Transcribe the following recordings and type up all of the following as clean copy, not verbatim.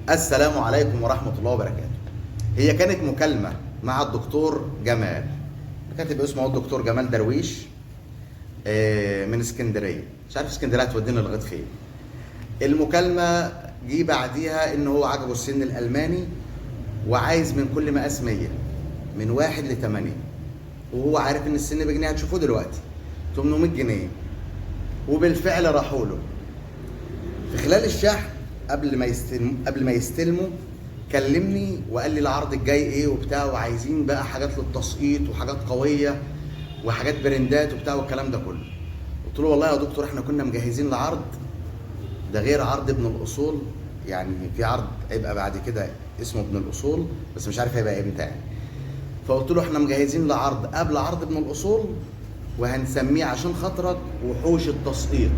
السلام عليكم ورحمة الله وبركاته. هي كانت مكالمة مع الدكتور جمال، كاتب اسمه الدكتور جمال درويش، من اسكندرية. مش عارف اسكندرية هتودينا لغاية فين. المكالمة جه بعديها ان هو عجبه السن الألماني وعايز من كل مقاس 100، من 1 ل 8، وهو عارف ان السن بجنيه، هتشوفوه دلوقتي 800 جنيه، وبالفعل راحوا له. في خلال الشحن قبل ما يستلموا كلمني وقال لي العرض الجاي ايه وبتاع، وعايزين بقى حاجات للتسقيط وحاجات قوية وحاجات براندات وبتاع والكلام ده كله. قلت له والله يا دكتور احنا كنا مجهزين لعرض ده غير عرض ابن الاصول، يعني في عرض هيبقى بعد كده اسمه ابن الاصول بس مش عارف هيبقى امتى يعني. فقلت له احنا مجهزين لعرض قبل عرض ابن الاصول وهنسميه عشان خاطرك وحوش التسقيط.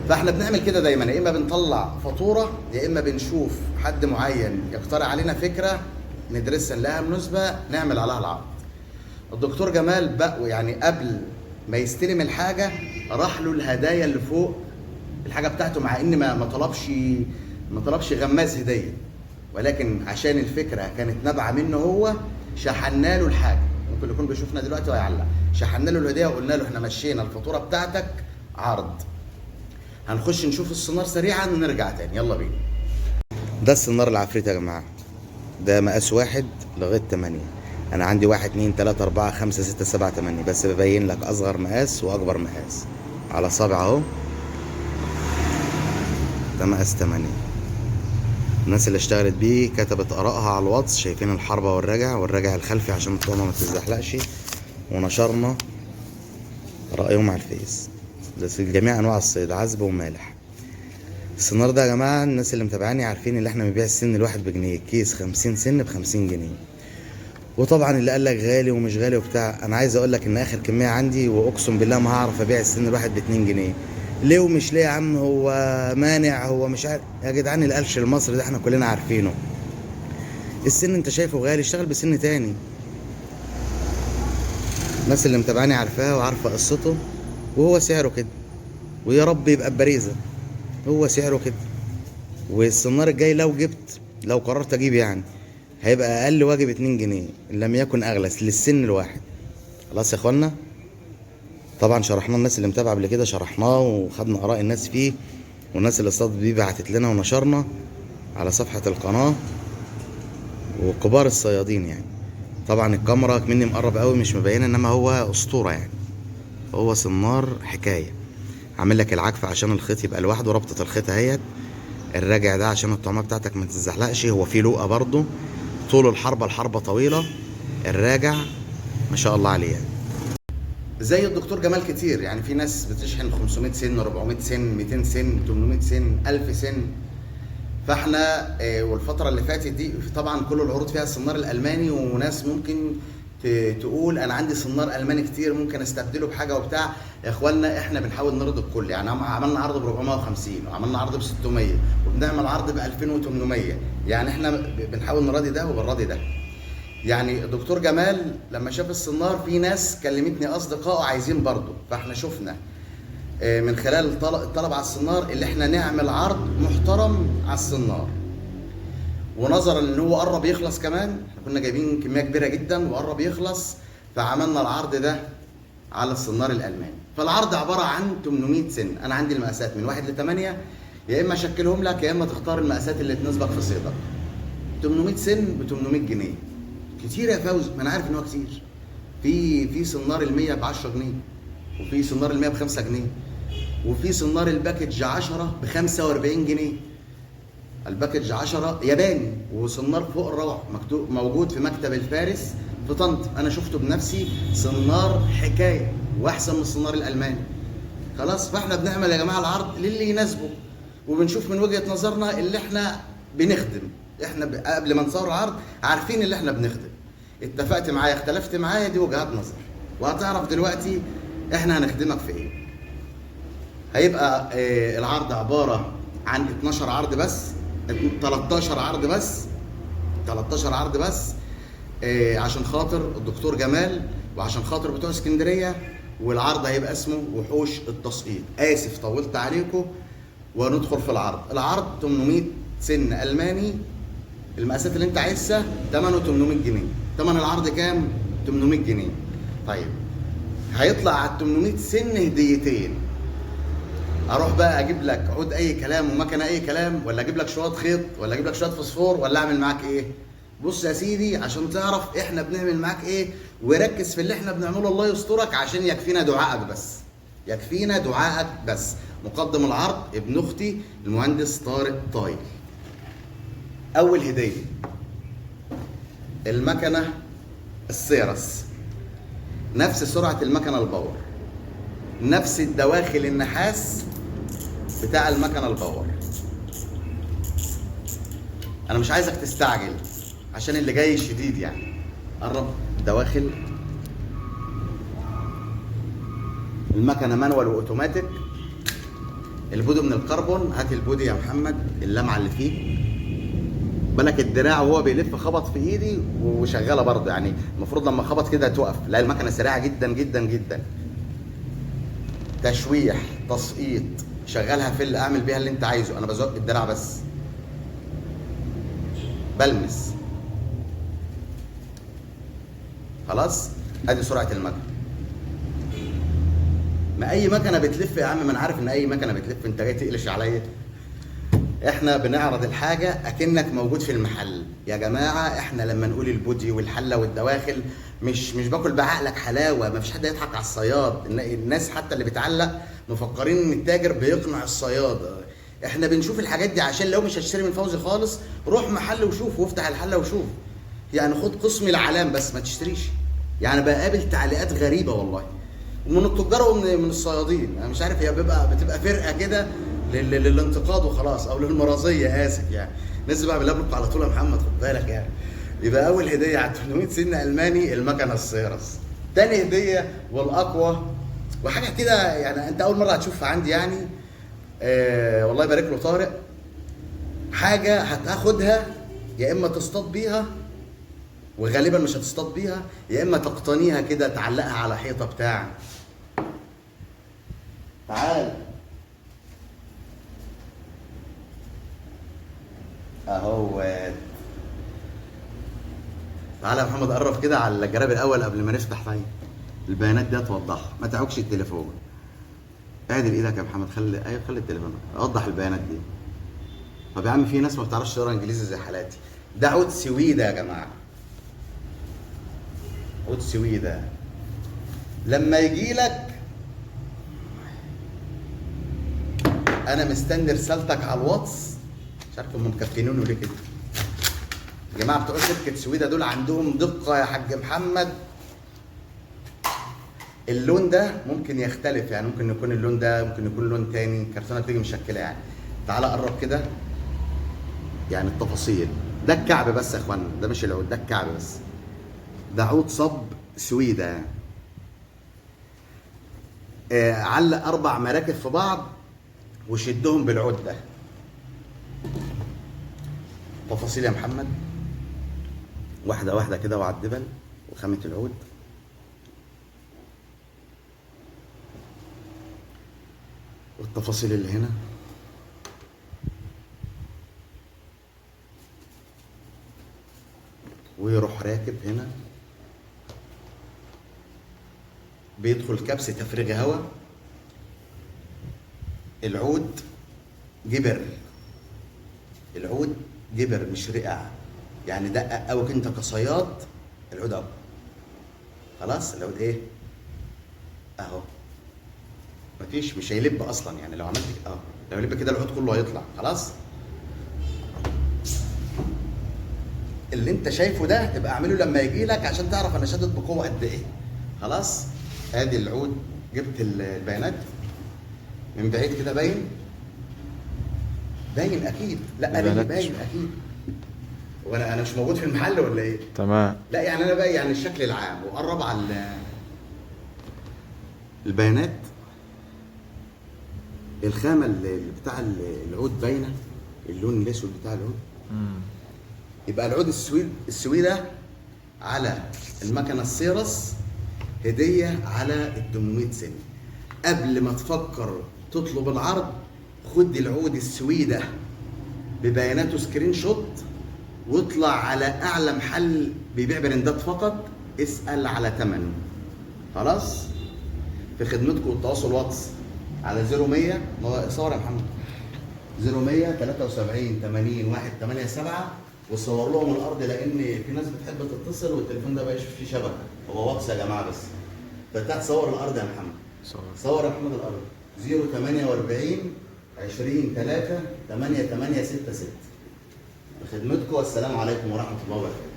فاحنا بنعمل كده دايما، يا اما بنطلع فاتورة يا اما بنشوف حد معين يقترح علينا فكرة ندرسها نلاقيها مناسبة نعمل عليها العرض. الدكتور جمال بقى يعني قبل ما يستلم الحاجة راح له الهدايا اللي فوق الحاجة بتاعته، مع ان ما طلبش غماز هديه، ولكن عشان الفكرة كانت نابعة منه هو شحنا له الحاجة. ممكن يكون بيشوفنا دلوقتي وهيعلق. شحنا له الهدية وقلنا له احنا مشينا الفاتورة بتاعتك عرض. هنخش نشوف السنار سريعا ونرجع تاني، يلا بينا. ده السنار العفريت يا جماعة، ده مقاس 1 لغاية 8. انا عندي 1 2 3 4 5 6 7 8، بس ببين لك اصغر مقاس واكبر مقاس على صابع اهو. ده مقاس 8. الناس اللي اشتغلت بيه كتبت ارائها على الواتس، شايفين الحربة والرجع، والرجع الخلفي عشان الطعمه ما تتزحلقش، ونشرنا رايهم على الفيس. ده جميع انواع الصيد، عذب ومالح. السنار ده يا جماعة الناس اللي متابعاني عارفين ان احنا بنبيع السن الواحد بجنيه، كيس 50 سن ب50 جنيه. وطبعا اللي قال لك غالي ومش غالي وبتاع، انا عايز اقول لك ان اخر كمية عندي واقسم بالله ما هعرف ابيع السن الواحد ب2 جنيه. ليه ومش ليه يا عم؟ هو مانع، هو مش عارف يا جدعان. القلش المصري ده احنا كلنا عارفينه. السن انت شايفه غالي، اشتغل بسن تاني. الناس اللي متابعاني عارفاه وعارفه قصته، وهو سعره كده، ويا رب يبقى ببريزه. هو سعره كده. والسنار الجاي لو قررت اجيب يعني، هيبقى اقل واجب 2 جنيه ان لم يكن اغلى للسن الواحد. خلاص يا اخوانا، طبعا شرحناه الناس اللي متابعه قبل كده، شرحناه وخدنا اراء الناس فيه، والناس اللي اصطادت بيه بعتت لنا ونشرنا على صفحة القناة، وكبار الصيادين يعني. طبعا الكاميرا مني مقرب قوي مش مبينة، انما هو اسطورة يعني، هو سنار حكاية. عامل لك العكف عشان الخيط يبقى لوحده، ربطه الخيط اهيت، الراجع ده عشان الطعمه بتاعتك ما تتزحلقش. هو فيه لقه برضه، طول الحربة، الحربة طويلة، الراجع ما شاء الله عليه يعني. زي الدكتور جمال كتير يعني، في ناس بتشحن 500 سن، 400 سن، 200 سن، 800 سن، 1000 سن. فاحنا والفترة اللي فاتت دي طبعا كل العروض فيها السنار الالماني، وناس ممكن تقول انا عندي سنار الماني كتير ممكن استبدله بحاجة وبتاع. يا اخوانا احنا بنحاول نرضي الكل يعني، عملنا عرض ب 450 وعملنا عرض ب 600 وبنعمل عرض ب 2800، يعني احنا بنحاول نراضي ده وبنراضي ده. يعني الدكتور جمال لما شاف السنار في ناس كلمتني اصدقائه عايزين برضه، فاحنا شفنا من خلال الطلب على السنار اللي احنا نعمل عرض محترم على السنار. ونظرا ان هو قرب يخلص كمان، احنا كنا جايبين كمية كبيرة جدا وقرب يخلص، فعملنا العرض ده على السنار الالماني. فالعرض عبارة عن 800 سن، انا عندي المقاسات من 1 ل 8، يا اما اشكلهم لك يا اما تختار المقاسات اللي تناسبك في صيدك. 800 سن ب 800 جنيه. كتير يا فوزي، ما انا عارف ان هو كتير. في سنار ال 100 ب 10 جنيه، وفي سنار ال 100 ب 5 جنيه، وفي سنار ال package 10 ب 45 جنيه. ال package 10 ياباني، وسنار فوق الروعة، مكتوب موجود في مكتب الفارس في طنطا، انا شفته بنفسي، سنار حكاية واحسن من السنار الالماني. خلاص، فاحنا بنعمل يا جماعة العرض للي يناسبه، وبنشوف من وجهه نظرنا اللي احنا بنخدم. احنا قبل ما نصور العرض عارفين اللي احنا بنخدم. اتفقت معايا اختلفت معايا، دي وجهات نظر، وهتعرف دلوقتي احنا هنخدمك في ايه. هيبقى العرض عبارة عن 12 عرض بس، 13 عرض بس، 13 عرض بس، عشان خاطر الدكتور جمال وعشان خاطر بتوع اسكندرية. والعرض هيبقى اسمه وحوش التسقيط. اسف طولت عليكم، وندخل في العرض. العرض 800 سن الماني، المقاسات اللي انت عايزها، ثمنه 800 جنيه. ثمن العرض كام؟ 800 جنيه. طيب هيطلع على 800 سن هديتين. اروح بقى اجيب لك عود اي كلام ومكنه اي كلام، ولا اجيب لك شوية خيط، ولا اجيب لك شوية فوسفور، ولا اعمل معاك ايه؟ بص يا سيدي عشان تعرف احنا بنعمل معاك ايه، وركز في اللي احنا بنعمله الله يسترك، عشان يكفينا دعائك بس، يكفينا دعائك بس. مقدم العرض ابن اختي المهندس طارق طايل. اول هديه المكنه السيرس، نفس سرعة المكنه ال power، نفس الدواخل النحاس بتاع المكنه ال power. انا مش عايزك تستعجل عشان اللي جاي شديد يعني. قرب دواخل المكنه manual و automatic. ال body من الكربون، هات ال body يا محمد، اللمعة اللي فيه بالك، الدراع وهو بيلف خبط في ايدي وشغالة برضه، يعني المفروض لما خبط كده تقف، لا المكنه سريعة جدا جدا جدا. تشويح، تسقيط، شغلها في اللي اعمل بيها اللي انت عايزه، انا بزق الدراع بس، بلمس. خلاص ادي سرعة المكنه. ما اي مكنه بتلف يا عم، ما انا عارف ان اي مكنه بتلف، انت جاي تقلش عليا. احنا بنعرض الحاجة اكنك موجود في المحل يا جماعة. احنا لما نقول ال body والحله والدواخل مش باكل بعقلك حلاوة، ما فيش حد يضحك على الصياد. الناس حتى اللي بتعلق مفكرين ان التاجر بيقنع الصياد. احنا بنشوف الحاجات دي عشان لو مش هتشتري من فوزي خالص روح محل وشوف، وافتح الحلة وشوف، يعني خد قسم العلام بس ما تشتريش. يعني بقابل تعليقات غريبة والله، ومن التجار ومن الصيادين، انا مش عارف هي بتبقى فرقه كده للانتقاد وخلاص، او للمرازيه، اسف يعني. نزل بقى باللابلوك على طول يا محمد، خد بالك يعني. يبقى اول هديه على 800 سن الماني المكنه السيرس. تاني هديه والاقوى وحاجه كده يعني انت اول مرة هتشوفها عندي يعني، والله يبارك له طارق، حاجة هتاخدها يا اما تصطاد بيها، وغالبا مش هتصطاد بيها، يا اما تقتنيها كده تعلقها على حيطة بتاع. تعال اهو، تعالى يا محمد قرب كده على الجراب الاول قبل ما نفتح. طيب البيانات دي هتوضحها، ما تعوجش التليفون، اعدل ايدك يا محمد، خلي ايوه خلي التليفون اوضح البيانات دي. طب يا عم في ناس ما بتعرفش تقرا انجليزي زي حالاتي. ده عود سويده يا جماعة، عود سويده. لما يجي لك انا مستني رسالتك على الواتس، مش عارف هم مكفينونه ليه كده. يا جماعة بتوع شركة سويده دول عندهم دقه يا حاج محمد. اللون ده ممكن يختلف، يعني ممكن يكون اللون ده، ممكن يكون لون تاني، كرتونة بتيجي مشكلة يعني. تعالى قرب كده يعني التفاصيل. ده الكعب بس يا اخوانا، ده مش العود، ده الكعب بس. ده عود صب سويده. علق 4 مراكب في بعض وشدهم بالعود ده. تفاصيل يا محمد، واحدة واحدة كده، وعلى الدبل وخامه العود. والتفاصيل اللي هنا. ويروح راكب هنا، بيدخل كبس تفريغ هواء. العود جبر، العود جبر مش رقع، يعني دقق قوي انت كصياد العود اهو. خلاص العود ايه اهو، مفيش، مش هيلب اصلا يعني. لو عملت لو لب كده العود كله هيطلع. خلاص اللي انت شايفه ده تبقى اعمله لما يجي لك عشان تعرف انا شدد بقوة قد ايه. خلاص ادي العود، جبت البيانات من بعيد كده، باين باين اكيد، لا انا باين اكيد، وانا مش موجود في المحل ولا ايه؟ تمام. لا يعني انا بقى يعني الشكل العام، وقرب على البيانات. الخامة اللي بتاع العود باينة، اللون الاسود بتاع العود. يبقى العود السويده على المكنه السيرس هديه على ال 800 سن. قبل ما تفكر تطلب العرض خد العود السويده ببياناته screenshot، واطلع على اعلى محل بيبيع برندات فقط، اسال على ثمنه. خلاص، في خدمتكم والتواصل واتس على 0100. صور يا محمد. 0100 73 80 187، وصور لهم الارض، لان في ناس بتحب تتصل والتليفون ده بقاش فيه شبكة، هو واتس يا جماعة بس. فتحت صور الارض يا محمد. صور يا محمد الارض. 048 20 3 8 8 6 6. بخدمتكم، والسلام عليكم ورحمة الله وبركاته.